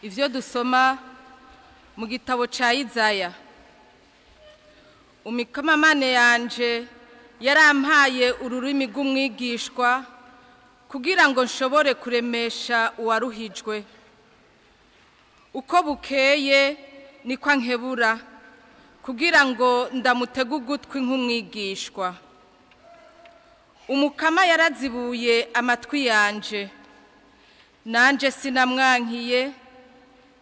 Ivyo dusoma mu gitabo ca Izaya. Umikamamane yanje yarampaye ururimi rw'umwigishwa kugira ngo nshobore kuremesha uwaruhijwe. Uko bukeye niko ankebura kugira ngo ndamutege ugutwi nk'umwigishwa. Umukama yarazibuye amatwi yanje, nanje sinamwankiye,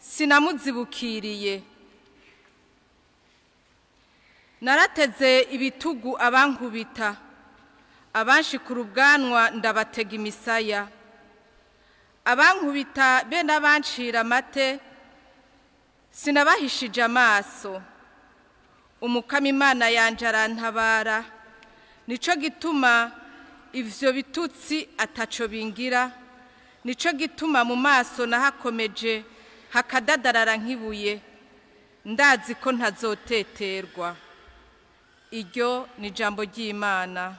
sinamuzibukiriye. Narateze ibitugu abankubita, abanshikura ubwanwa ndabatega imisaya. Abankubita be n'abancira amate, sinabahishije amaso. Umukama Imana yanje arantabara, nico gituma ivyo bitutsi ataco bingira, nico gituma mu maso nahakomeje hakadadarara nk'ibuye, ndazi ko ntazoteterwa. Iryo ni ijambo ry'Imana.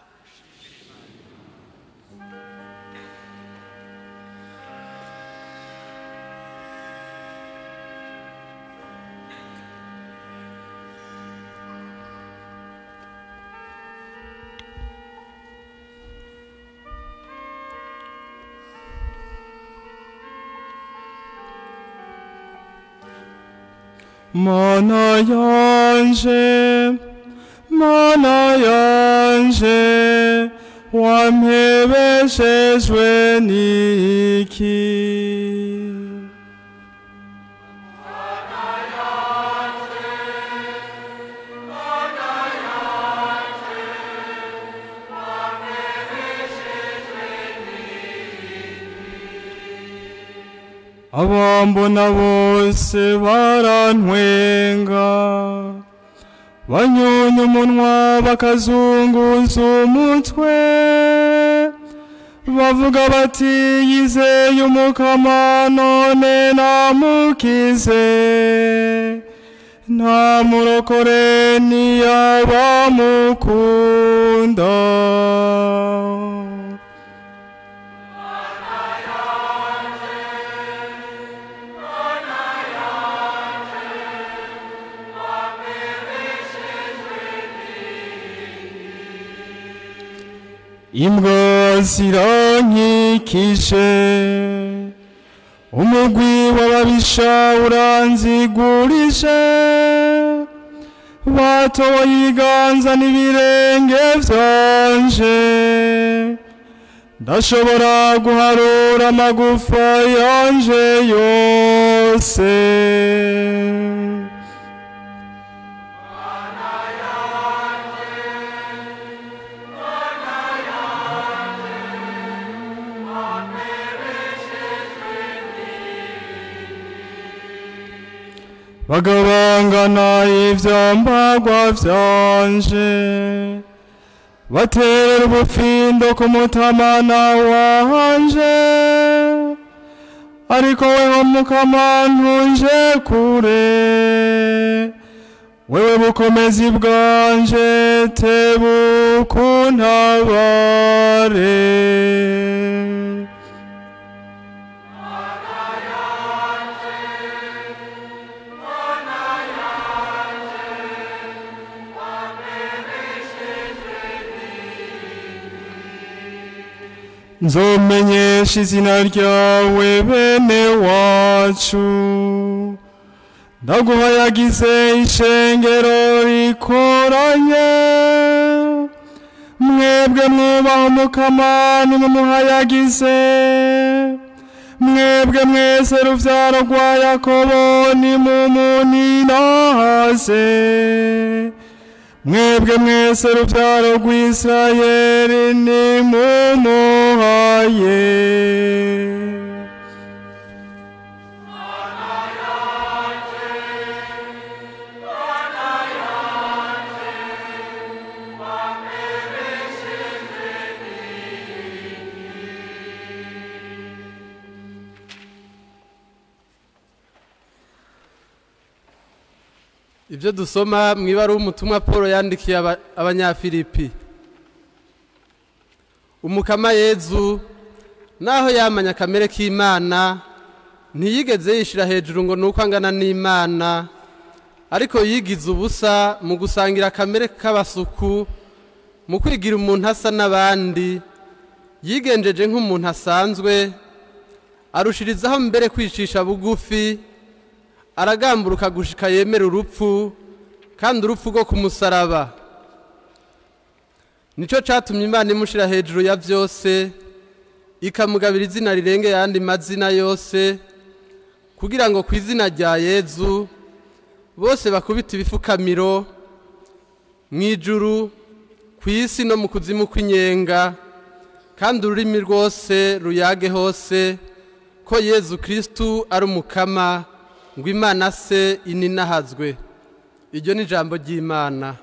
Mana yanje, Mana yanje, wampebeshejwe n'iki? Abambona bose barantwenga, banyonya umunwa bakazunguza umutwe, bavuga bati yizeye Umukama none namukize, nta murokore ntiyabamukunda. Imbwa zirankikije, umugwi w'ababisha uranzigurije, batoye ibiganza n'ibirenge vyanje, ndashobora guharura amagufa yanje yose. Bagabangana ivyambagwa vyanje, batera ubufindo ku mutamana wanje, ariko wewe Mukama ntunje kure, wewe bukomezi bwanje tebukuntabare. Nzomenyesha izina ryawe bene wacu, ndaguhayagize ishengero rikoranye, mwebwe mwubaha Umukama nimumuhayagize, mwebwe mwese ruvyaro rwa Yakobo nimumuninahaze, mwebwe mwese ruvyaro rw'Isirayeli nimumuhaye. Ibyo dusoma mu ibaruwa umutumwa Paul yandikiye Abanyafilipi. Umukama Yezu naho yamanya kamere k'Imana Ntiyigeze yishira hejuru ngo nuko angana n'Imana, ariko yigize ubusa mu gusangira kamere k'abasuku, mu kwigira umuntu asa n'abandi. Yigenjeje nk'umuntu asanzwe, arushirizaho mbere kwicisha bugufi, aragamburuka gushika yemera urupfu, kandi urupfu rwo kumusaraba. Nico catumye Imana imushira hejuru ya vyose, ikamugabira izina rirenge yandi mazina yose, kugira ngo ku izina rya Yezu bose bakubita ibifukamiro, mw'ijuru, ku isi no mu kuzimu kw'inyenga, kandi ururimi rwose ruyage hose ko Yezu Kristu ari umukama, ngo Imana se ininahazwe. Iryo ni ijambo ry'Imana.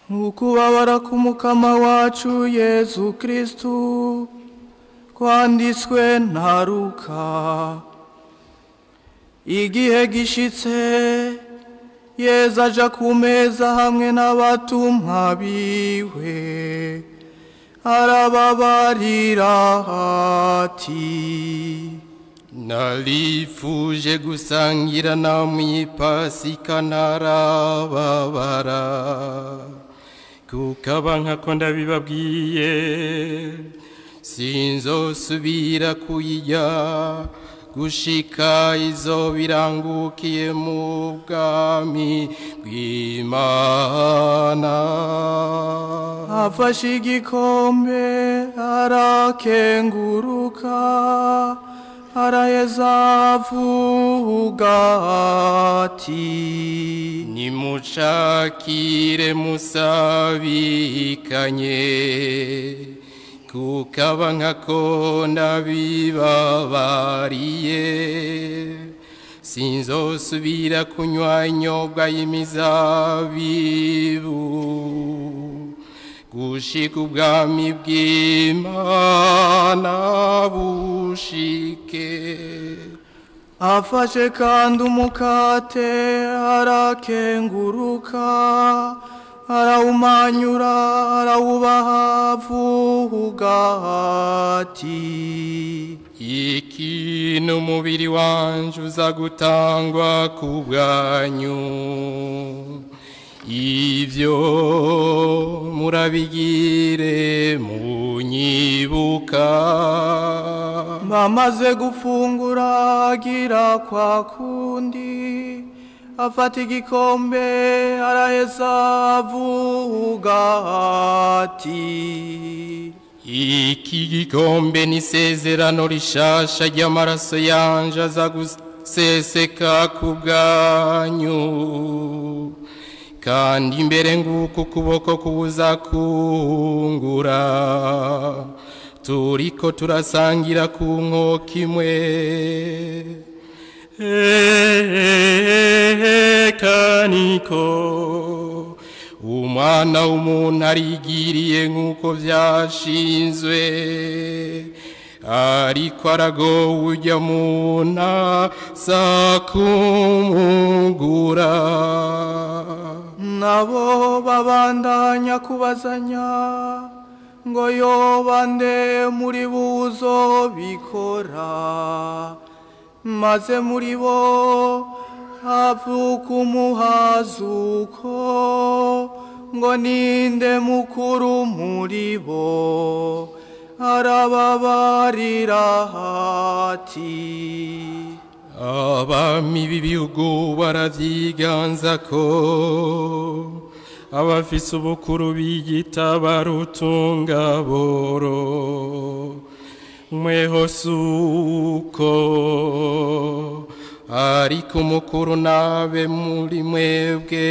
Ukubabara k'umukama wacu Yezu Kristu kwanditswe na Luka. Igihe gishitse, Yezu aja ku meza hamwe n'abatumwa biwe, arababarira ati: Narifuje gusangira namwe Pasika ntarababara, kuko abankako ndabibabwiye, sinzosubira kuyirya gushika izo birangukiye mu bwami bw'Imana. Afashe igikombe arakenguruka, araheza avuga ati: Nimucakire musabikanye, kuko abankako ndabibabariye, sinzosubira kunywa inyobwa y'imizabibu gushika ubwami bw'Imana bushike. Afashe kandi umukate arakenguruka, arawumanyura, arawubaha avuga ati: Iki ni umubiri wanje uza gutangwa ku bwanyu, ivyo murabigire munyibuka. Bamaze gufungura agira kwa kundi, afata igikombe araheza avuga ati: Iki gikombe ni isezerano rishasha ry'amaraso yanje aza guseseka ku bwanyu, kandi imbere nguku ukuboko kubuza kungura. Turiko turasangira ku nkoko imwe. Eka niko umwana w'umuntu arigiriye nk'uko vyashinzwe, ariko aragowe ujya muntu aza kumugura. Nabo babandanya kubazanya ngo yoba nde muri bo bikora, maze muri bo havuka umuhazuko ngo ninde mukuru muri bo. Arababarira ati: Abami b'ibihugu baravyiganza ko abafise ubukuru biyita barutunga boro. Mweho suko, ariko umukuru nabe muri mwebwe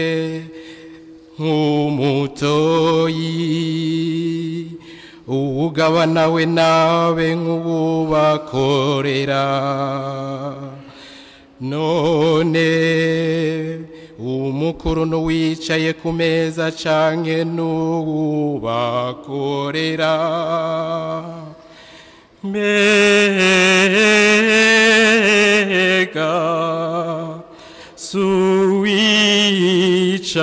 nk'umutoyi, uwugabana we nabe nk'uwubakorera. None umukuru n'uwicaye ku meza canke n'uwubakorera? Mbega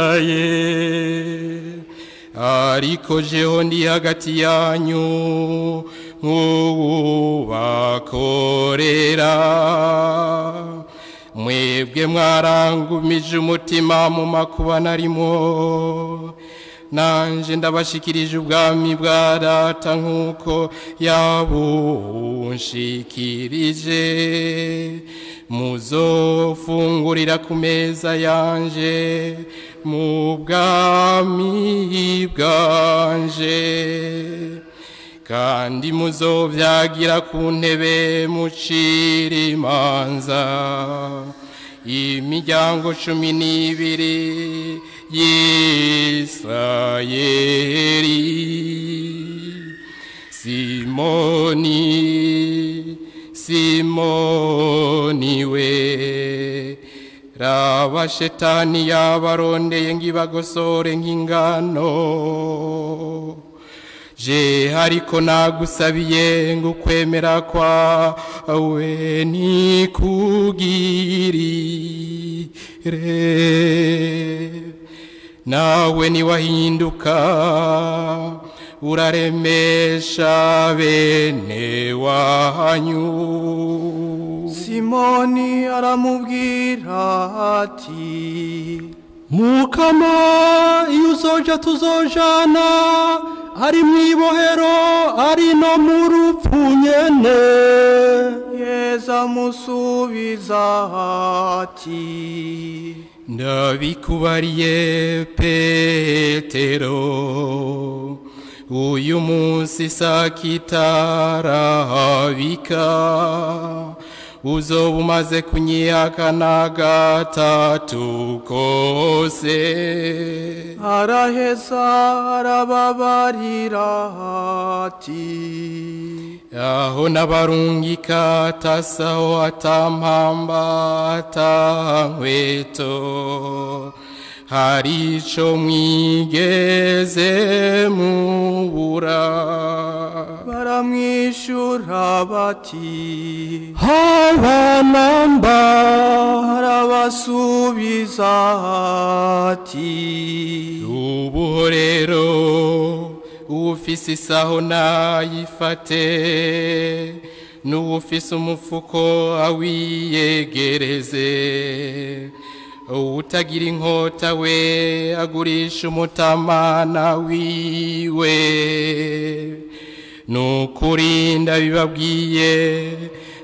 suwicaye, ariko jeho ndi hagati yanyu nk'uwubakorera. Mwebwe mwarangumije umutima mu makuba narimo, nanje ndabashikirije ubwami bwa Data nk'uko yabunshikirije. Muzofungurira ku meza yanje mu bwami bwanje, kandi muzovyagira ku ntebe mucira imanza imiryango 12 y'Isirayeli. Simoni, Simoni we, raba shetani yabarondeye ngibagosore nk'ingano. Je ariko nagusabiye ngo ukwemera kwawe nikugirire, nawe niwahinduka uraremesha bene wanyu. Simoni aramubwira ati: Mukama, iyo uzoja tuzojana, ari mw'ibohero ari no mu rupfu nyene. Yesu amusubiza ati: Ndabikubariye Petero, uyu munsi sakitarabika uzoba umaze kunyihakana gatatu kose. Araheza arababarira ati: Aho n'abarungika atasaho atampamba atankweto, hari ico mwigeze mubura? Baramwishura bati: Haba namba. Arabasubiza ati: Ubu rero uwufise isaho nayifate, n'uwufise umufuko awiyegereze. Utagira inkota we agurisha umutamana wiwe. Nukuri ndabibabwiye,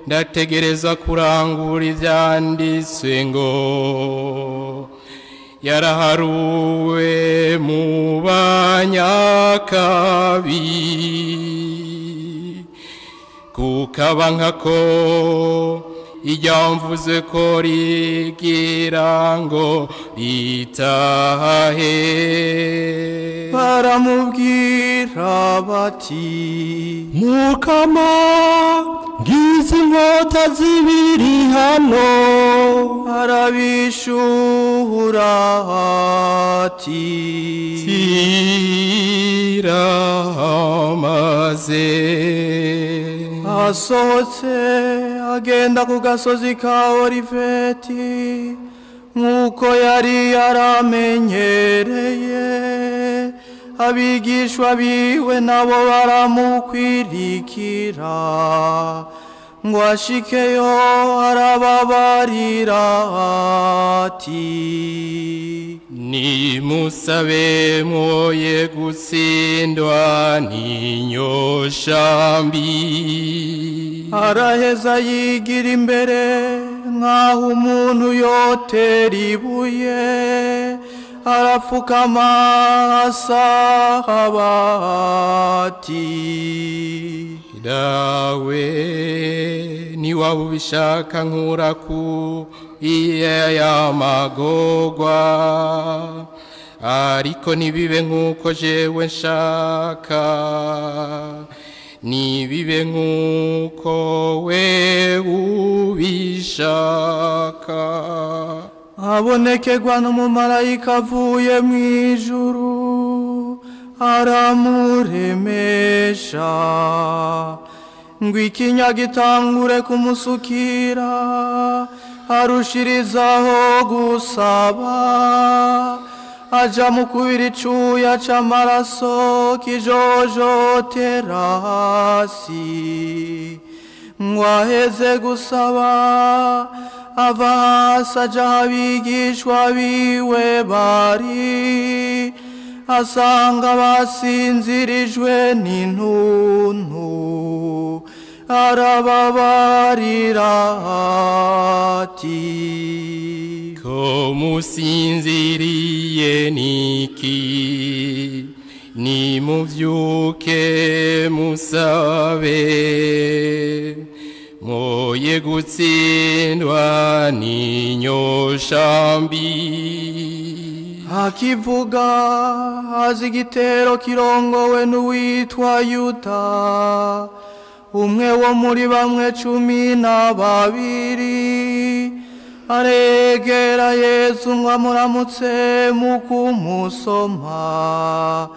ndategereza kurangura ivyanditswe ngo yaraharuwe mu banyakabi, kukaba nkako Ijyamvuze ko rigira ngo ritahe. Baramubwira bati: Mukama, ngize inkota zibiri hano. Arabishura ati: Ziramaze. Asohotse agenda ku gasozi ka Oliveti nk'uko yari yaramenyereye. Abigishwa biwe nabo baramukwirikira. Ngo ashikeyo arababarira ati: Nimusabe mwoye gutsindwa n'inyosha mbi. Araheza yigira imbere nk'aho umuntu yotera ibuye, arapfukama asaba ati: Dawe, niwaba ubishaka nkura ku y'amagorwa, ariko ntibibe nk'uko jewe nshaka, nibibe nk'uko we ubishaka. Abonekerwa n'umumarayika avuye mu ijuru, aramuremesha. Ngo ikinya gitangure kumusukira, arushirizaho gusaba. Aja mu kubira icuya c'amaraso kijojotera hasi. Ngo aheze gusaba, ava hasi aja aho abigishwa biwe bari, asanga basinzirijwe n'intuntu. Arababarira ati: Ko musinziriye niki? Nimuvyuke musabe, mwoye gutsindwa n'inyosha mbi. Akivuga haza igitero kirongowe n'uwitwa Yuda, umwe wo muri bamwe 12. Aregera Yesu ngo amuramutse mu kumusoma.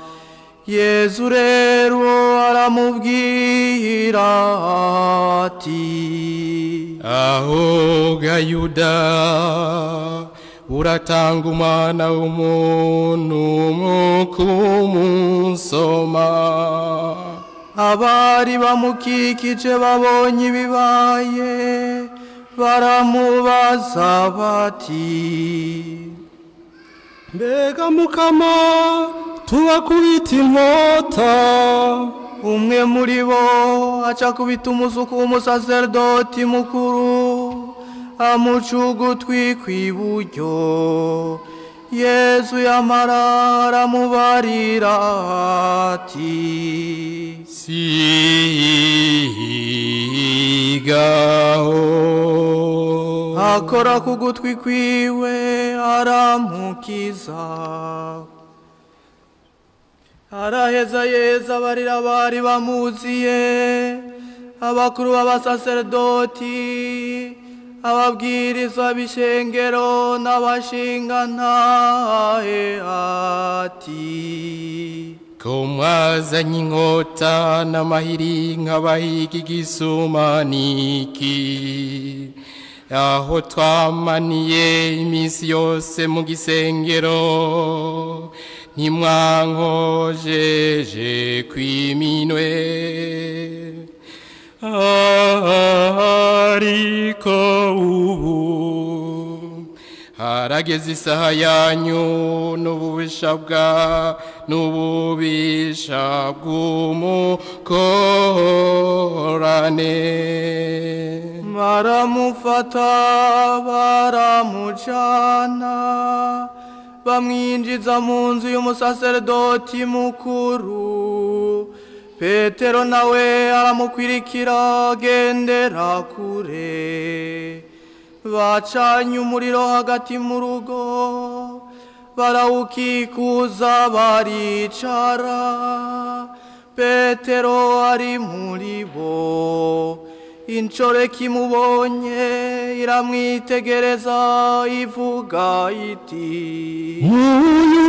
Yesu rero aramubwira ati: Aho ga Yuda, uratanga umwana w'umuntu mu kumusoma. Abari bamukikije babonye ibibaye, baramubaza bati: Mbega Mukama, tubakubita inkota? Umwe muri bo aca kubita umusuku w'umusaserdoti mukuru, amuca ugutwi kw'iburyo. Yesu yamara aramubarira ati: Sigaho. Akora ku gutwi kwiwe aramukiza. Araheza Yesu abarira abari bamuziye, abakuru b'abasaserdoti, ababwiriza b'ishengero n'abashingantahe ati: Ko mwazanye inkota n'amahiri nk'abahiga igisuma niki? Aho twamaniye iminsi yose mu gisengero, ntimwankojeje kw'iminwe. Ariko ubu harageze isaha yanyu n'ububisha bw'umukorane. Baramufata baramujana, bamwinjiza mu nzu y'umusaserdoti mukuru. Petero nawe aramukwirikira agendera kure. Bacanye umuriro hagati mu rugo, barawukikuza baricara. Petero ari muri bo. Inshoreke imubonye iramwitegereza ivuga iti: Uyu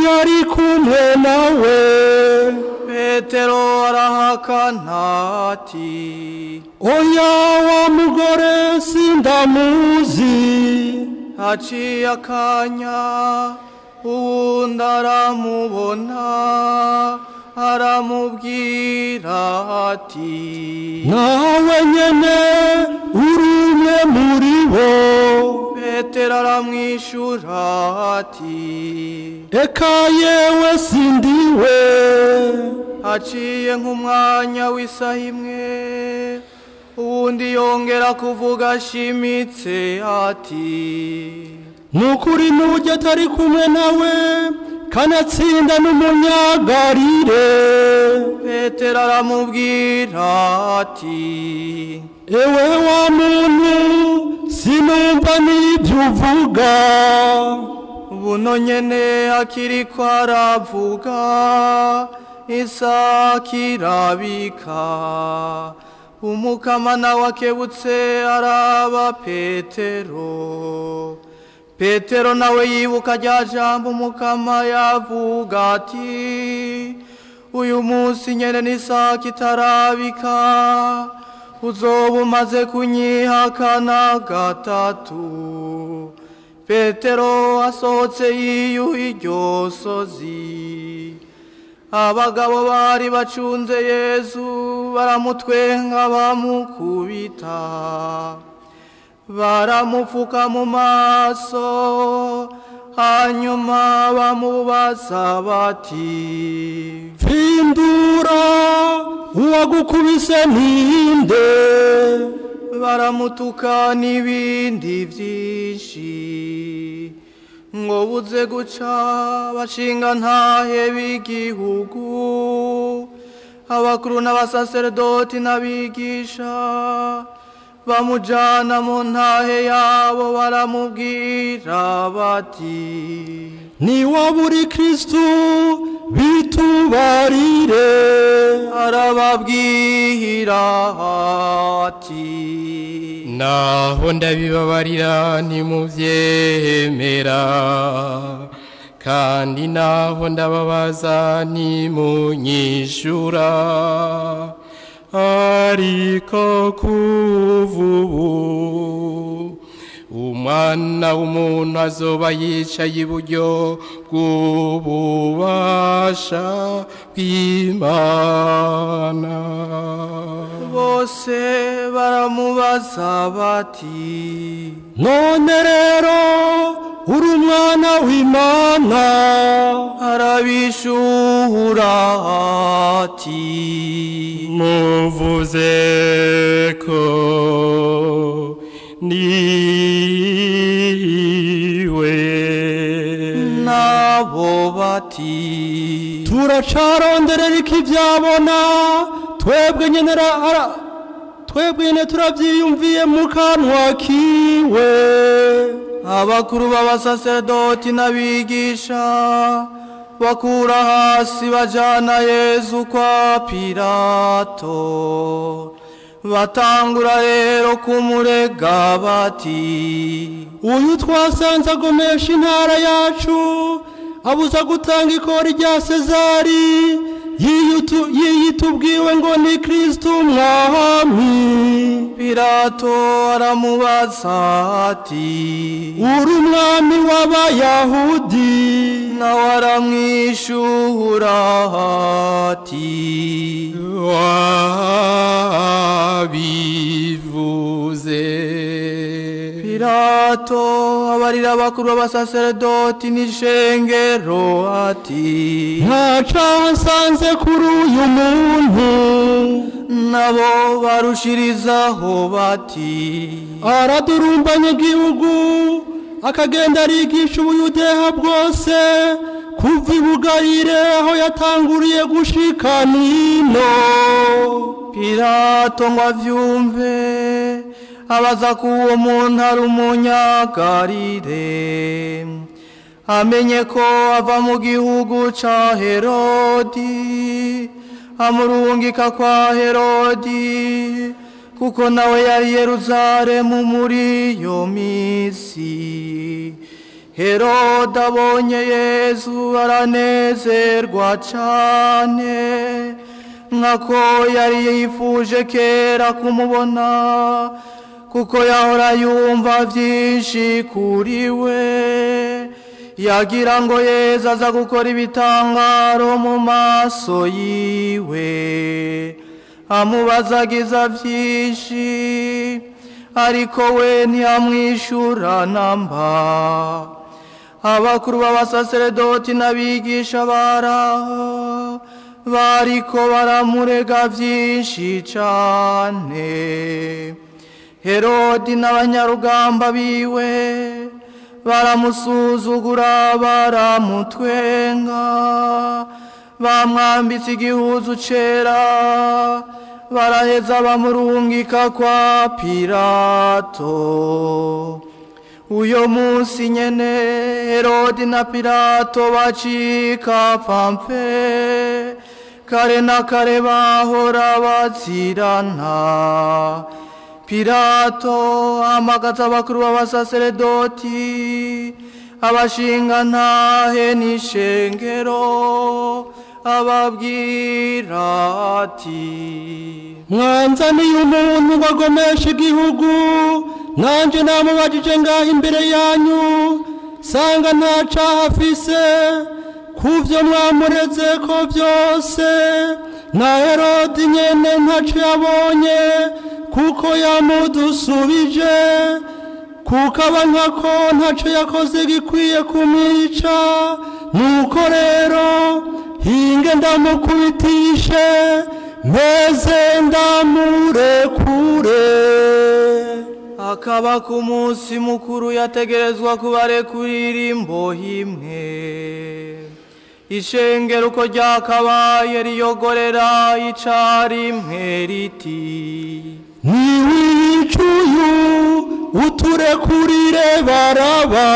yari kumwe nawe. Petero arahakana ati: Oya wa mugore, sindamuzi. Haciye akanya uwundi aramubona, aramubwira ati: Nawe nyene uri umwe muri bo. Petero aramwishura ati: Eka yewe, sindiwe. Haciye nk'umwanya w'isaha imwe, uwundi yongera kuvuga ashimitse ati: Nukuri n'ujya atari kumwe nawe, kanatsinda n'umunyagarire. Petero aramubwira ati: Ewe wa muntu, sinumva n'ibyo uvuga. Buno nyene akiriko aravuga, isake irabika. Umukama nawe akebutse araba Petero. Petero nawe yibuka rya jambo Umukama yavuga ati: "Uyu munsi nyene n'isake itarabika, uzoba umaze kunyihakana gatatu." Petero asohotse yiyuha iryo sozi. Abagabo bari bacunze Yezu baramutwenga, bamukubita, baramupfuka mu maso, hanyuma bamubaza bati: Pfindura, uwagukubise ninde? Baramutuka n'ibindi byinshi. Ngo buze guca, bashinga ntahe b'igihugu, abakuru n'abasaserdoti n'abigisha, bamujana mu ntahe yabo, baramubwira bati: Niwaba uri Kristu, bitubarire. Arababwira ati: Naho ndabibabarira ntimuvyemera, kandi naho ndababaza ntimunyishura. Ariko kuva ubu Umwana w'umuntu azoba yicaye iburyo bw'ububasha bw'Imana. Bose baramubaza bati: None rero uri umwana w'Imana? Arabishuhura ati: Muvuze ko niwe. Nabo bati: Turacaronderera ikivyabona, twebwe nyene turavyiyumviye mu kanwa kiwe. Abakuru b'abasaserdoti n'abigisha bakura hasi bajana Yezu kwa Pilato. Batangura rero kumurega bati: Uyu twasanze agomesha intara yacu, abuza gutanga ikori rya Sezari, yiyitubwiwe ngo ni Kristu umwami. Pilato aramubaza ati: Uri umwami w'Abayahudi? Nawe aramwishuhura ati: Wabivuze. Pilato abarira abakuru b'abasaserdoti n'ishengero ati: Nta caha nsanze kuri uyu muntu. Nabo barushirizaho bati: Aradurumbanya igihugu, akagenda arigisha Ubuyudeha bwose Kuva i Bugarire aho yatanguriye gushika nino. Pilato ngo avyumve abaza ko uwo muntu ari umunyagarire, amenye ko ava mu gihugu ca Herodi, amurungika kwa Herodi, kuko nawe yari Yeruzalemu muri iyo misi. Herode abonye Yezu aranezerwa cane, nkako yari yifuje kera kumubona, kuko yahora yumva vyinshi kuri we. Yagira ngo Yezu aza gukora ibitangaro mu maso yiwe, amubazagiza vyinshi, ariko we ntiyamwishura namba. Abakuru b'abasaseredoti n'abigisha baraho bariko baramurega vyinshi cane. Herodi n'abanyarugamba biwe baramusuzugura, baramutwenga, bamwambitse igihuzu cera, baraheza bamurungika kwa Pilato. Uyo munsi nyene Herodi na Pilato bacika pampe, kare na kare bahora bazirana. Pilato ahamagaza abakuru b'abasaseredoti, abashingantahe n'ishengero, ababwira ati: Mwanzaniye umuntu ngo agomeshe igihugu, nanje namubajije ngaho imbere yanyu, sanga nta caha afise kuvyo mwamureze ko vyose. Na Herodi nyene ntaco yabonye, kuko yamudusubije, kuko abanka ko ntaco yakoze gikwiye kumwica. Nuko rero hinge ndamukubitishe, meze ndamurekure. Akaba ku munsi mukuru yategerezwa kubarekurira imbohe imwe. Ishengero uko ryakabaye riyogorera icarimwe riti: Niwica uyu uturekurire Baraba.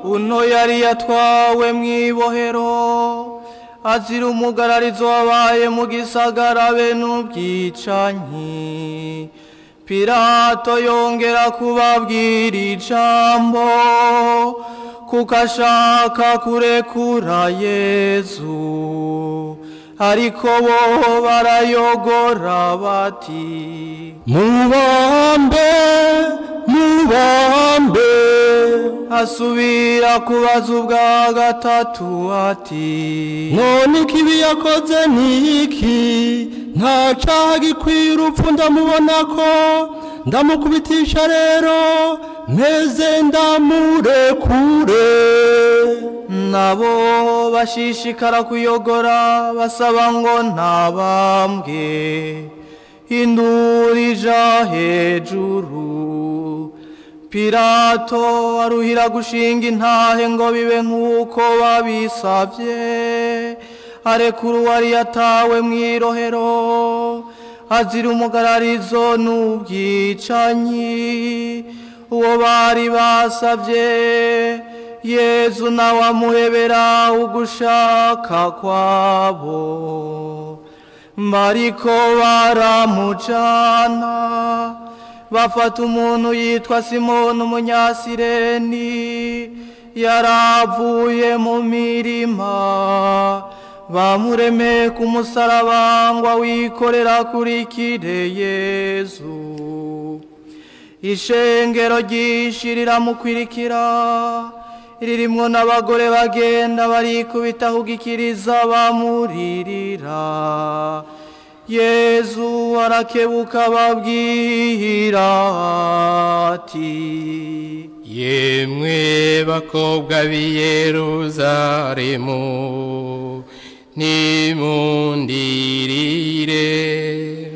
Uno yari yatwawe mw'ibohero azira umugararizo wabaye mu gisagara be n'ubwicanyi. Pilato yongera kubabwira ijambo, kuko ashaka kurekura Yezu. Ariko bo barayogora bati: Mubambe, mubambe. Asubira kubaza ubwa gatatu ati: None ikibi yakoze ni iki? Nta caha gikwiye urupfu ndamubona ko, ndamukubitisha rero meze ndamurekure. Nabo bashishikara kuyogora basaba ngo ntabambwe. Induru ija hejuru. Pilato aruhira gushinga intahe ngo bibe nk'uko babisavye, arekura uwari yatawe mw'irohero azira umugararizo n'ubwicanyi. Uwo bari basavye Yezu nawe amuhebera ugushaka kwabo. Bariko baramujana, bafata umuntu yitwa Simoni umunyasireni, yaravuye mu mirima, bamureme ku musaraba ngo awikorera akurikire Yezu. Ishengero ryinshi riramukwirikira, ririmwo n'abagore bagenda barikubita kugikiriza bamuririra. Yezu arakebuka ababwira ati: Yemwe bakobwa b'i Yeruzalemu, nimundirire,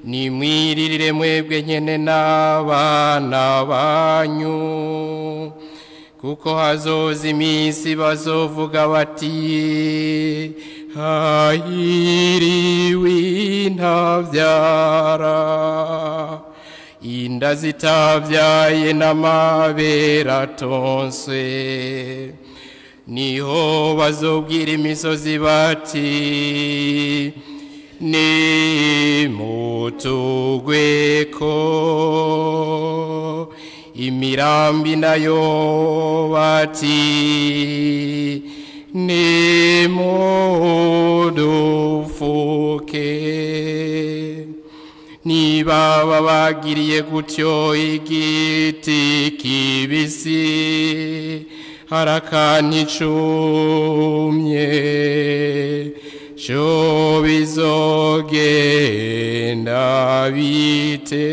nimwiririre mwebwe nyene n'abana banyu, Kuko hazoza iminsi bazovuga bati hahiriwe intavyara, inda zitavyaye n'amabere atonswe. Niho bazobwira imisozi bati nimutugweko, imirambi nayo bati nimudufuke. Niba babagiriye gutyo igiti kibisi harakani cumye, cyo bizogenda bite?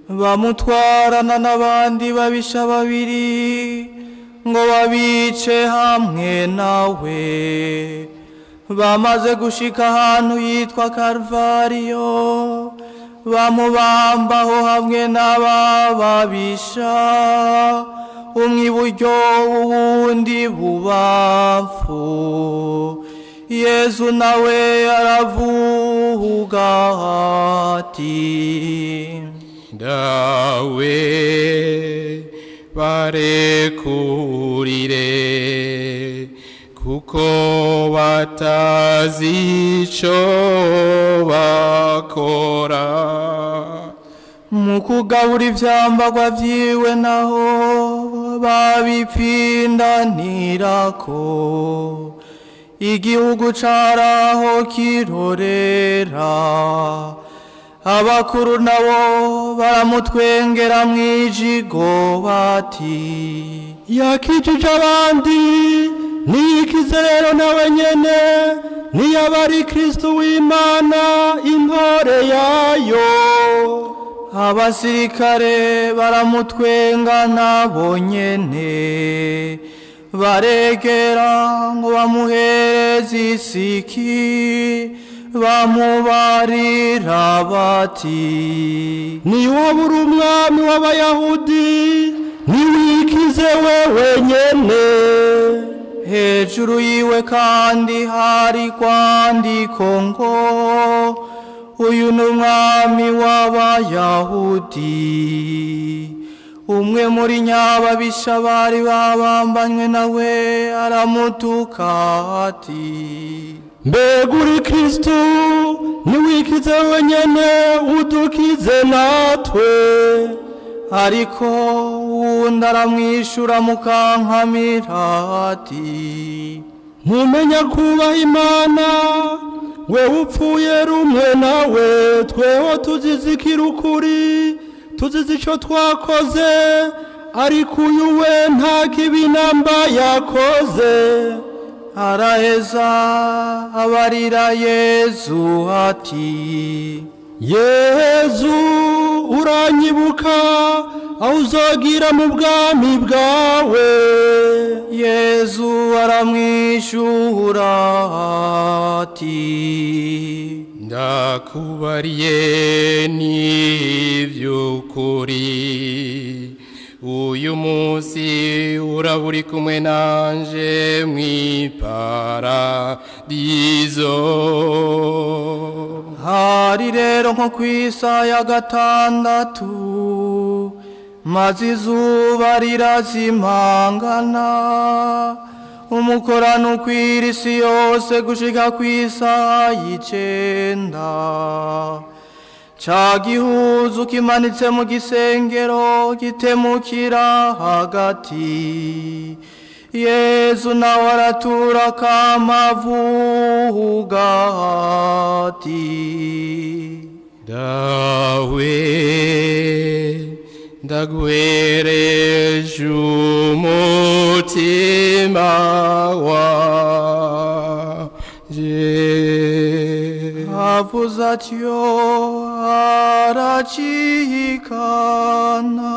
Bamutwarana n'abandi babisha babiri ngo babice hamwe nawe. Bamaze gushika ahantu yitwa Karuvariyo, bamubambaho hamwe n'abababisha, umwe iburyo uwundi bubamfu. Yezu nawe aravuga ati Dawe barekurire, kuko batazi ico bakora. Mu kugabura ivyambagwa vyiwe naho babipfindanirako, igihugu caraho kirorera. Abakuru nabo baramutwengera mwijigo bati yakijije abandi niyikize rero nawe nyene, niyaba ari Kristo w'Imana intore yayo. Abasirikare baramutwenga nabo nyene, baregera ngo bamuhereze isiki, bamubarira bati niwaba uri umwami w'Abayahudi niwikize wewe nyene. Hejuru yiwe kandi hari kwandiko ngo uyu ni umwami w'Abayahudi. Umwe muri nyababisha bari babambanywe nawe aramutuka ati mbega uri Kristo niwikize wenyene udukize natwe. Ariko uwundi aramwishura mukankamira ati ntumenya kubaha Imana, wewe upfuye rumwe nawe, tweho tuzizikira ukuri, tuzize ico twakoze, ariko uyu we nta kibi namba yakoze. Araheza abarira Yezu ati Yezu uranyibuka aho uzogira mu bwami bwawe. Yezu aramwishura ati ndakubariye n'ivy'ukuri, uyu munsi uraba uri kumwe nanje mw'iparadizo. Hari rero nko kw'isaha ya gatandatu, maze izuba rirazimangana, umukorano ukwira isi yose gushika kw'isaha y'icenda. Ca gihuzu kimanitse mu gisengero gitemukira hagati. Yezu nawe aratura kamavuga ati Dawe ndaguhereje umutima wanje. Avuze atyo aracikana.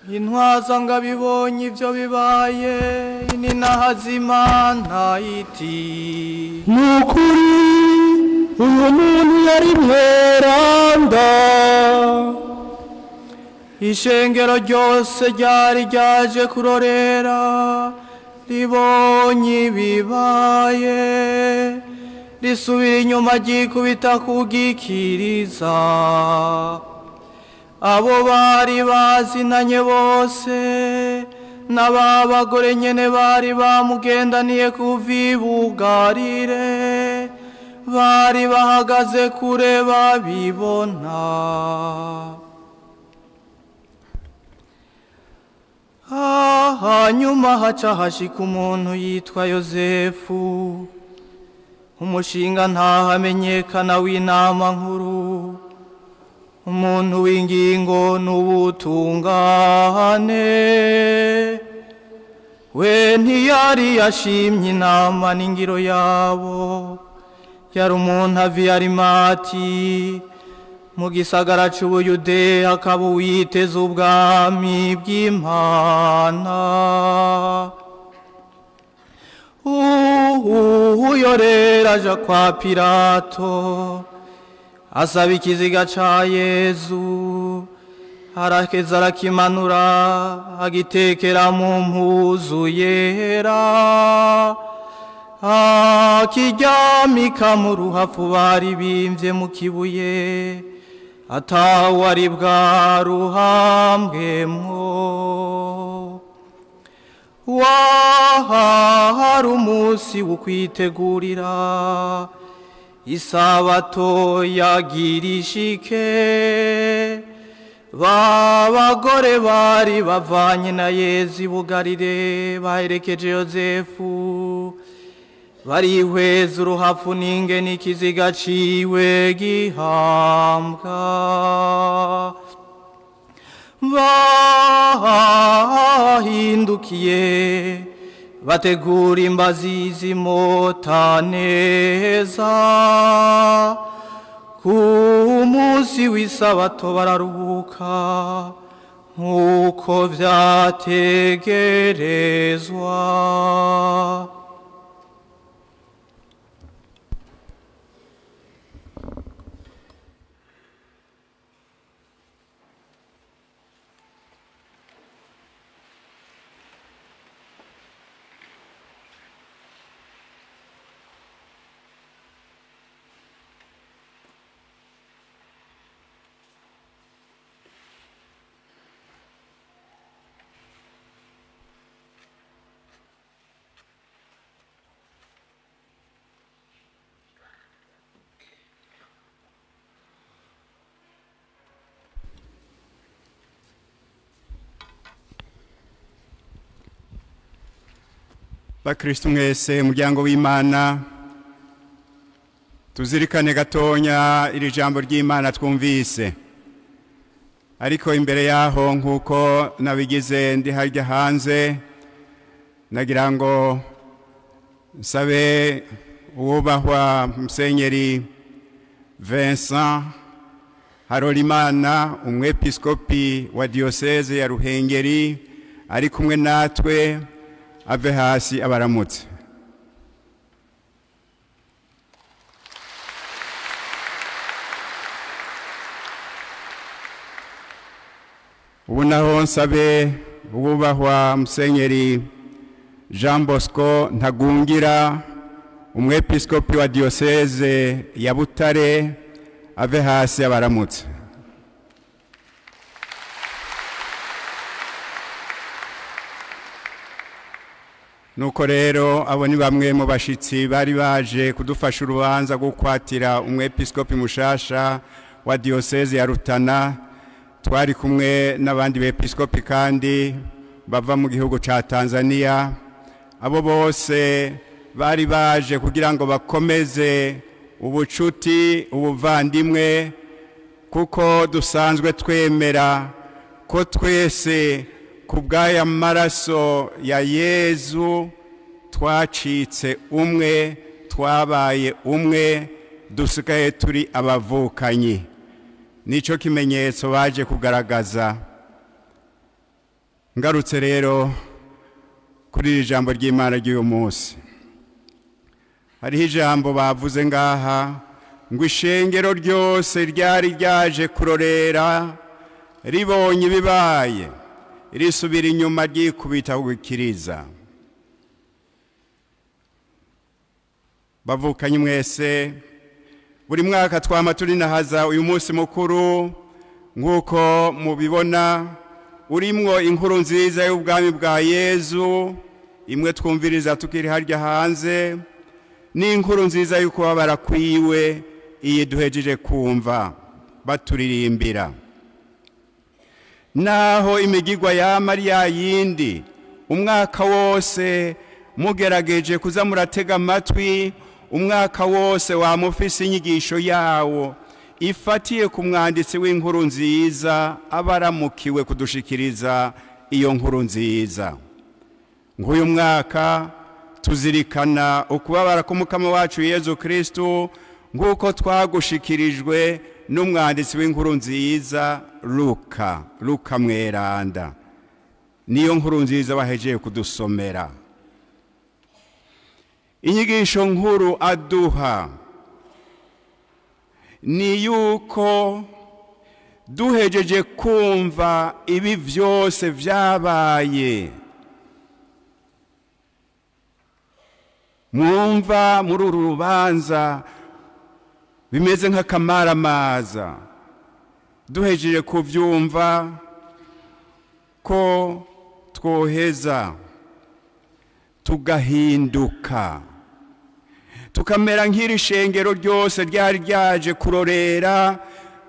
Intwaza ngabibonye ibyo bibaye, ininahazimana iti: Nukuri uyu muntu yari mweranda. Ishengero ryose ryari ryaje kurorera, ribonye ibibaye, risubira inyuma ryikubita kugikiriza. Abo bari bazinanye bose n'aba bagore nyene bari bamugendaniye kuva i Bugarire, bari bahagaze kure babibona. Hanyuma haca hashika umuntu yitwa Yozefu, umushinga ntahamenyekana w'inama nkuru, umuntu w'ingingo n'ubutungane. We ntiyari yashimye inama n'ingiro yabo, yari umuntu ava i Arimati mu gisagara c'Ubuyudeya, akaba uwiteze ubwami bw'Imana. Uyo rero aja kwa Pilato, asaba ikiziga ca Yezu, arakeza arakimanura, agitekera mu mpuzu yera, akiryamika mu ruhafu bari bimvye mu kibuye, atawari bwaruhambwemwo. Wahari umunsi wo kwitegurira isabato yagira ishike, ba bagore bari bavanye na Yezu i Bugarire baherekeje Yozefu, barihweza uruhafu n'ingene ikiziga ciwe gihambwa. Bahindukiye bategura imbazi zimota neza, ku munsi w'isabato bararuhuka nk'uko vyategerezwa. Bakristu mwese umuryango w'Imana, tuzirikane gatonya iri jambo ry'Imana twumvise. Ariko imbere yaho, nkuko nabigize ndi harya hanze, nagira ngo nsabe uwubahwa Musenyeri Vincent Harolimana, umwepiskopi wa diocese ya Ruhengeri, ari kumwe natwe, ave hasi abaramutse. Ubu naho nsabe uwubahwa Musenyeri Jean Bosco Ntagungira, umwepiskopi wa diocese ya Butare, ave hasi abaramutse. Nuko rero abo ni bamwe mu bashitsi bari baje kudufasha urubanza rwo kwatira umwepiskopi mushasha wa diocese ya Rutana. Twari kumwe n'abandi bepiskopi kandi bava mu gihugu ca Tanzania. Abo bose bari baje kugira ngo bakomeze ubucuti, ubuvandimwe, kuko dusanzwe twemera ko twese kubw'aya maraso ya Yezu twacitse umwe, twabaye umwe, dusigaye turi abavukanyi. Nico kimenyetso baje kugaragaza. Ngarutse rero kuri iri jambo ry'Imana ry'uyu munsi, hariho ijambo bavuze ngaha ngo ishengero ryose ryari ryaje kurorera ribonye ibibaye risubira inyuma ryikubita gukiriza. Bavukanye mwese, buri mwaka twama turinahaza uyu munsi mukuru nk'uko mubibona urimwo inkuru nziza y'ubwami bwa Yezu, imwe twumviriza tukiri harya hanze, n'inkuru nziza y'ukubabara kwiwe iyi duhejeje kumva baturirimbira. Naho imigigwa ya Mariya yindi umwaka wose mugerageje kuza muratega amatwi, umwaka wose wamufise inyigisho yawo ifatiye ku mwanditsi w'inkuru nziza abaramukiwe kudushikiriza iyo nkuru nziza. Nk'uyu mwaka tuzirikana ukubabara k'umukama wacu Yezu Kristu nk'uko twagushikirijwe n'umwanditsi w'inkuru nziza Luka Mweranda. Niyo nkuru nziza bahejeje kudusomera. Inyigisho nkuru aduha ni yuko duhejeje kumva ibi vyose vyabaye, mwumva muri uru rubanza bimeze nk'akamaramaza, duhejeje kuvyumva ko twoheza tugahinduka, tukamera nk'iri shengero ryose ryari ryaje kurorera.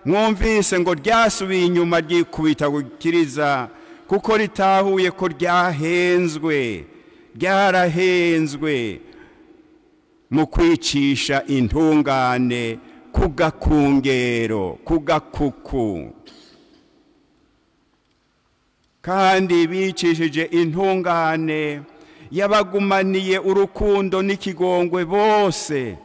Mwumvise ngo ryasubiye inyuma ryikubita gukiriza kuko ritahuye ko ryahenzwe, ryarahenzwe mu kwicisha intungane ku gakungero, ku gakuku. Kandi bicishije intungane yabagumaniye urukundo n'ikigongwe bose.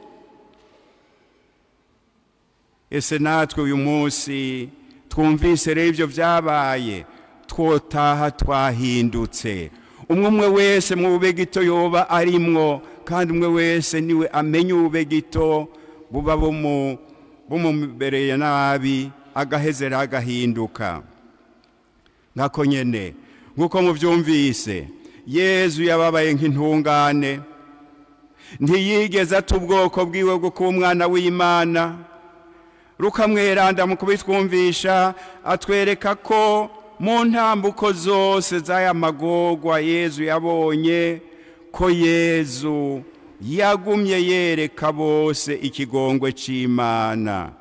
Ese natwe uyu munsi twumvise rero ivyo vyabaye, twotaha twahindutse. Umwe umwe wese mu bube gito yoba arimwo, kandi umwe wese niwe amenya ubube gito buba bumubereye nabi, agahezera agahinduka. Nkako nyene nkuko muvyumvise, Yezu yababaye nk'intungane, ntiyigeze ata ubwoko bwiwe bwo kuba umwana w'Imana. Luka Mweranda mu kubitwumvisha atwereka ko mu ntambuko zose z'aya magorwa Yezu yabonye ko Yezu yagumye yereka bose ikigongwe c'Imana.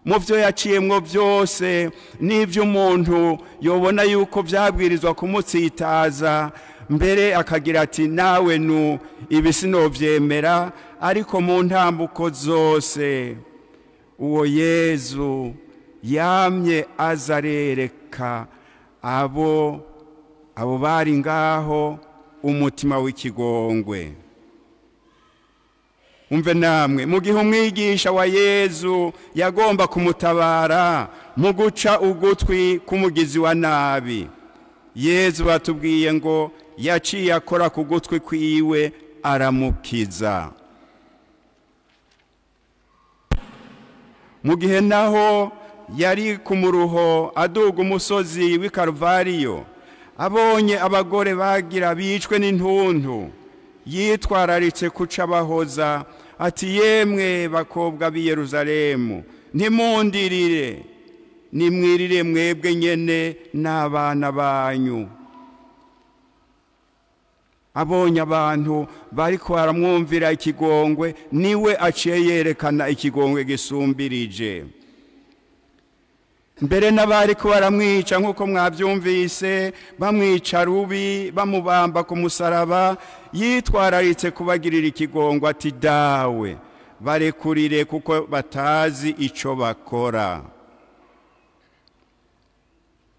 Mu vyo yaciyemwo byose n'ivyo umuntu yobona yuko vyabwirizwa kumutsitaza, mbere akagira ati nawe nu ibi sinovyemera, ariko mu ntambuko zose uwo Yezu yamye azarereka abo bari ngaho umutima w'ikigongwe. Umve namwe, mu gihe umwigisha wa Yezu yagomba kumutabara mu guca ugutwi k'umugizi wa nabi, Yezu batubwiye ngo yaciye akora ku gutwi kwiwe aramukiza. Mu gihe naho yari ku muruho aduga umusozi w'i Karuvariyo, abonye abagore bagira bicwe n'intuntu, yitwararitse kuca bahoza ati yemwe bakobwa b'i Yerusalemu, ntimundirire, nimwirire mwebwe nyene n'abana banyu. Abonye abantu bariko baramwumvira ikigongwe, niwe aciye yerekana ikigongwe gisumbirije. Mbere n'abariko baramwica nk'uko mwavyumvise, bamwica rubi bamubamba ku musaraba, yitwararitse kubagirira ikigongwe ati dawe barekurire kuko batazi ico bakora.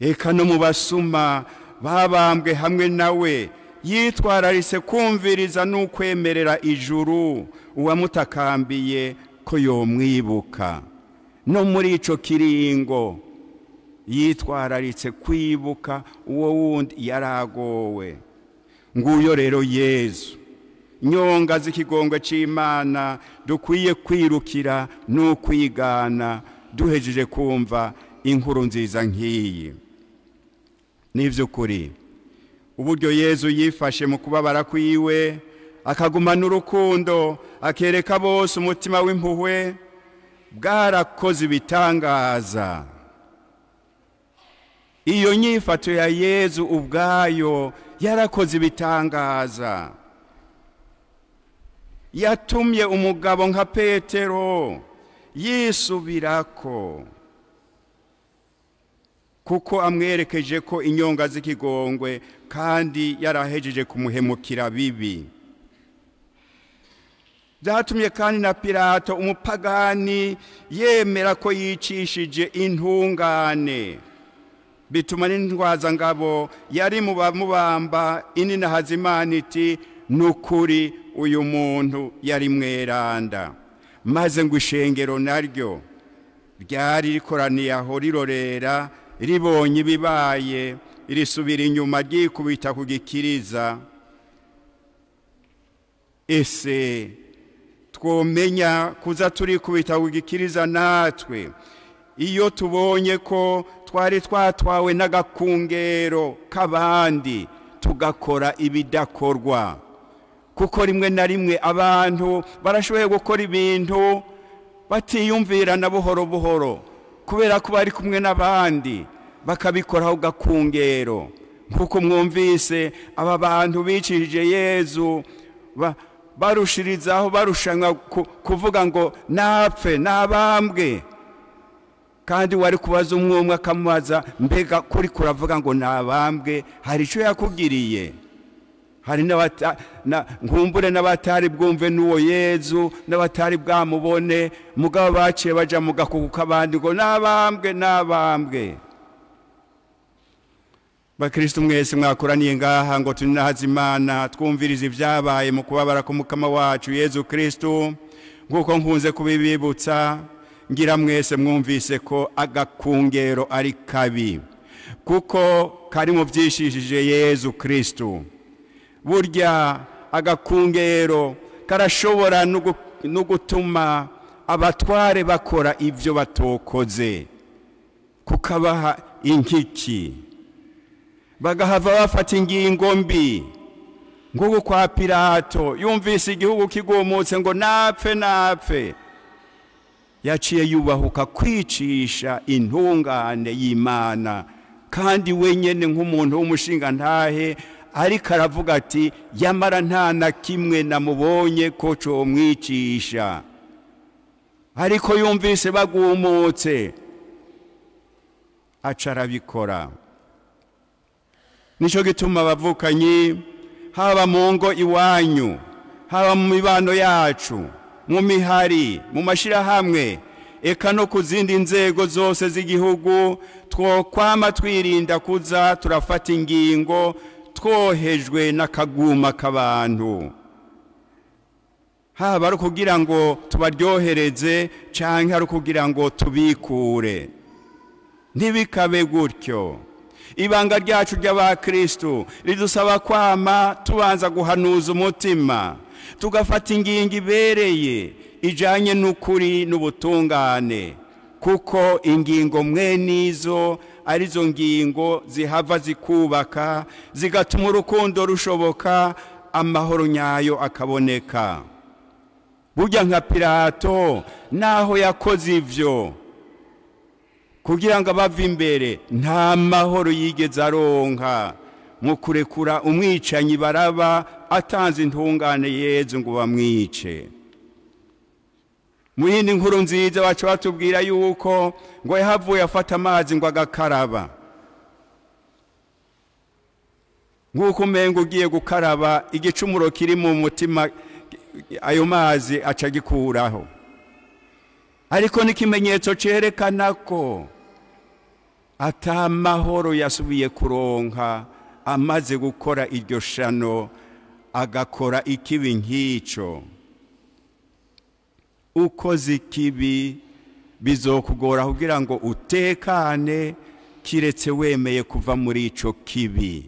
Eka no mu basuma babambwe hamwe nawe, yitwararitse kumviriza n'ukwemerera ijuru uwamutakambiye ko yomwibuka. No muri ico kiringo Yitwararitse kwibuka uwo wundi yaragowe. Nguyo rero Yezu, nyonga z'ikigongwe c'Imana dukwiye kwirukira n'ukwigana duhejeje kumva inkuru nziza nk'iyi. Nivy'ukuri uburyo Yezu yifashe mu kubabara kwiwe, akagumana urukundo, akereka bose umutima w'impuhwe, bwarakoze ibitangaza. Iyo nyifato ya Yezu ubwayo yarakoze ibitangaza. Yatumye umugabo nka Petero yisubirako, kuko amwerekeje ko inyonga z'ikigongwe kandi yarahejeje kumuhemukira bibi. Byatumye kandi na Pilato umupagani yemera ko yicishije intungane. Bituma n'intwazangabo yari mu bamubamba inina Hazimana iti nukuri uyu muntu yari mweranda. Maze ngo ishengero naryo ryari rikoraniye aho rirorera, ribonye ibibaye, risubira inyuma ryikubita ku gikiriza. Ese twomenya kuza turikubita ku gikiriza natwe iyo tubonye ko twari twatwawe n'agakungero k'abandi tugakora ibidakorwa? Kuko rimwe na rimwe abantu barashoboye gukora ibintu batiyumvira na buhoro buhoro, kubera ko bari kumwe n'abandi bakabikoraho gakungero. Nkuko mwumvise aba bantu bicishije Yezu barushirizaho barushanwa kuvuga ngo napfe nabambwe, kandi wari kubaza umwe akamubaza mbega kuri kuravuga ngo nabambwe, hari icyo yakugiriye? Hari nkumbure n'abatari bwumve n'uwo Yezu, n'abatari bwamubone, mugabo baciye baja mu gakuku k'abandi ngo nabambwe nabambwe. Bakristo mwese mwakoraniye ngaha ngo tuninahaze Imana, twumvirize ibyabaye mu kubabara k'umukama wacu Yezu Kristo. Nkuko nkunze kubibibutsa, ngira mwese mwumvise ko agakungero ari kabi, kuko kari mu byishishije Yezu Kristo. Burya agakungero karashobora no gutuma abatware bakora ibyo batokoze, kukabaha inkiki, bagahava bafata ingingo mbi. Nk'uko kwa Pilato yumvise igihugu kigumutse ngo napfe napfe, yaciye yubahuka kwicisha intungane y'Imana, kandi wenyene nk'umuntu w'umushinga ntahe ariko aravuga ati yamara nta na kimwe namubonye ko comwicisha. Ariko yumvise bagumutse aca arabikora. Nico gituma abavukanyi, haba mu ngo iwanyu, haba mu mibano yacu, mu mihari, mu mashirahamwe, eka no ku zindi nzego zose z'igihugu, twokwama twirinda kuza turafata ingingo twohejwe n'akaguma k'abantu, haba ari kugira ngo tubaryohereze canke ari kugira ngo tubikure. Ntibikabe gutyo. Ibanga ryacu ry'abakristo ridusaba kwama tubanza guhanuza umutima, tugafata ingingo ibereye ijanye n'ukuri n'ubutungane, kuko ingingo mwe nizo arizo ngingo zihava zikubaka, zigatuma urukundo rushoboka, amahoro nyayo akaboneka. Burya nka Pilato naho yakoze ivyo kugira ngo abave imbere, nta mahoro yigeze aronka mu kurekura umwicanyi Baraba atanze intungane Yezu ngo bamwice. Mu yindi nkuru nziza baca batubwira yuko ngo yahavuye afata amazi ngo agakaraba, nk'uko umenga ugiye gukaraba igicumuro kiri mu mutima, ayo mazi aca agikuraho. Ariko n'ikimenyetso cerekana ko atamahoro yasubiye kuronka amaze gukora iryo shano, agakora ikibi nk'ico. Ukoze ikibi bizokugora kugira ngo utekane, kiretse wemeye kuva muri ico kibi.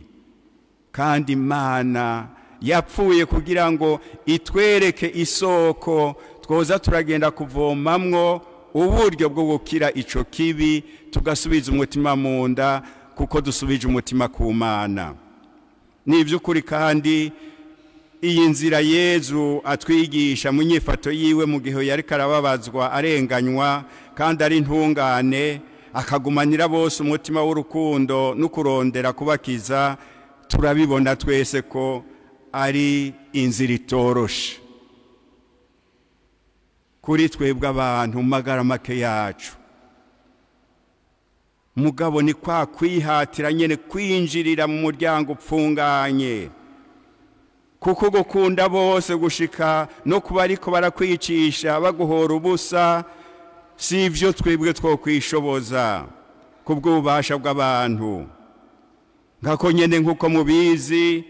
Kandi Imana yapfuye kugira ngo itwereke isoko twoza turagenda kuvomamwo uburyo bwo gukira ico kibi, tugasubiza umutima mu nda kuko dusubije umutima ku Mana. Ni iby'ukuri kandi iyi nzira Yezu atwigisha mu nyifato yiwe mu gihe yari karababazwa arenganywa kandi ari intungane, akagumanira bose umutima w'urukundo no kurondera kubakiza, turabibona twese ko ari inzira itoroshe kuri twebwe abantu magara make yacu. Mugabo ni kwa kwihatira nyene kwinjirira mu muryango upfunganye, kuko gukunda bose gushika no kuba ariko barakwicisha baguhora ubusa si ivyo twebwe twokwishoboza kubw'ububasha bw'abantu. Nkako nyene nkuko mubizi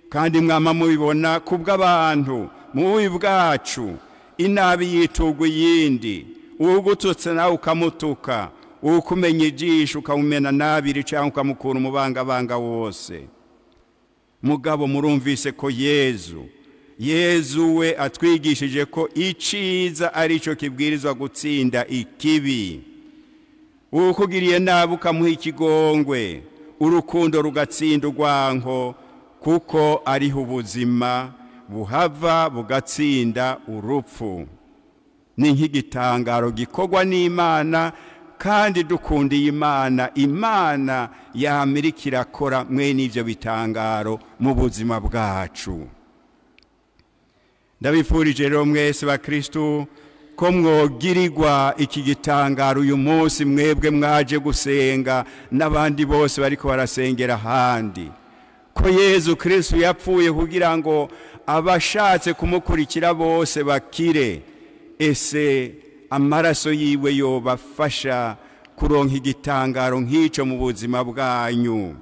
kandi mwama mubibona, kubw'abantu mu bubi bwacu inabi yitugwa iyindi, uwugututse nawe ukamutuka, ukumenya ijisho ukamumena nabiri cyangwa ukamukura umubangabanga wose. Mugabo murumvise ko Yezu we atwigishije ko iciza arico kibwirizwa gutsinda ikibi. Ukugiriye nabi ukamuha ikigongwe, urukundo rugatsinda urwanko, kuko ariho ubuzima buhava bugatsinda urupfu. Ni nk'igitangaro gikorwa n'Imana, kandi dukundiye Imana, Imana yamirika irakora mwene ivyo bitangaro mu buzima bwacu. Ndabifurije rero mwese bakristu ko mwogirirwa iki gitangaro uyu munsi, mwebwe mwaje gusenga n'abandi bose bariko barasengera ahandi, ko Yezu Kristu yapfuye kugira ngo abashatse kumukurikira bose bakire. Ese amaraso yiwe yobafasha kuronka igitangaro nk'ico mu buzima bwanyu?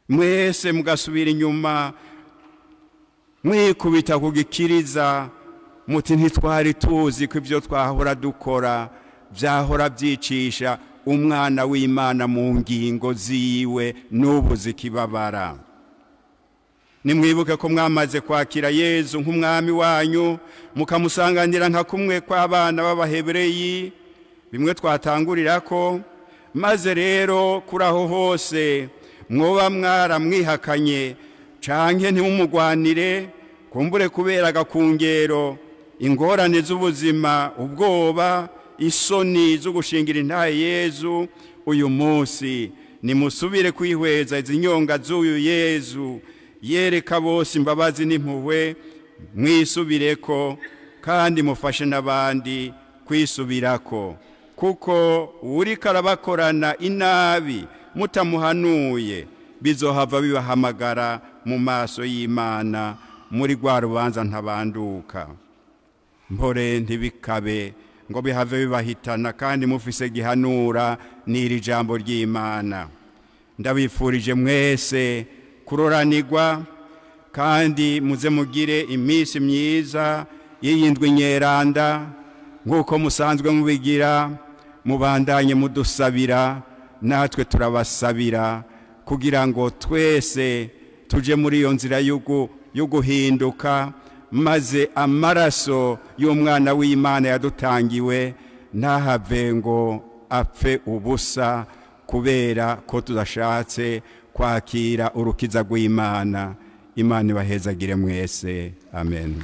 Mwese mugasubira inyuma mwikubita kugikiriza muti ntitwari tuzi ko ivyo twahora dukora vyahora vyicisha umwana w'Imana mu ngingo ziwe n'ubu zikibabara. Nimwibuke ko mwamaze kwakira Yezu nk'umwami wanyu, mukamusanganira nka kumwe kw'abana b'Abahebureyi, bimwe twatangurirako. Maze rero kuri aho hose mwoba mwaramwihakanye canke ntimumugwanire, kumbure kubera agakungero, ingorane z'ubuzima, ubwoba, isoni zo gushingira intahe Yezu, uyu munsi nimusubire kwihweza izi nyonga z'uyu Yezu yereka bose imbabazi n'impuhwe, mwisubireko kandi mufashe n'abandi kwisubirako, kuko uwuriko arabakorana inabi mutamuhanuye bizohava bibahamagara mu maso y'Imana muri rwa rubanza ntabanduka. Mpore ntibikabe ngo bihave bibahitana, kandi mufise gihanura n'iri jambo ry'Imana. Ndabifurije mwese kuroranirwa, kandi muze mugire iminsi myiza y'iyindwi nyeranda nk'uko musanzwe mubigira. Mubandanye mudusabira, natwe turabasabira, kugira ngo twese tuje muri iyo nzira yo guhinduka, maze amaraso y'umwana w'Imana yadutangiwe ntahave ngo apfe ubusa kubera ko tudashatse kwakira urukiza rw'Imana. Imana ibahezagire mwese. Amen.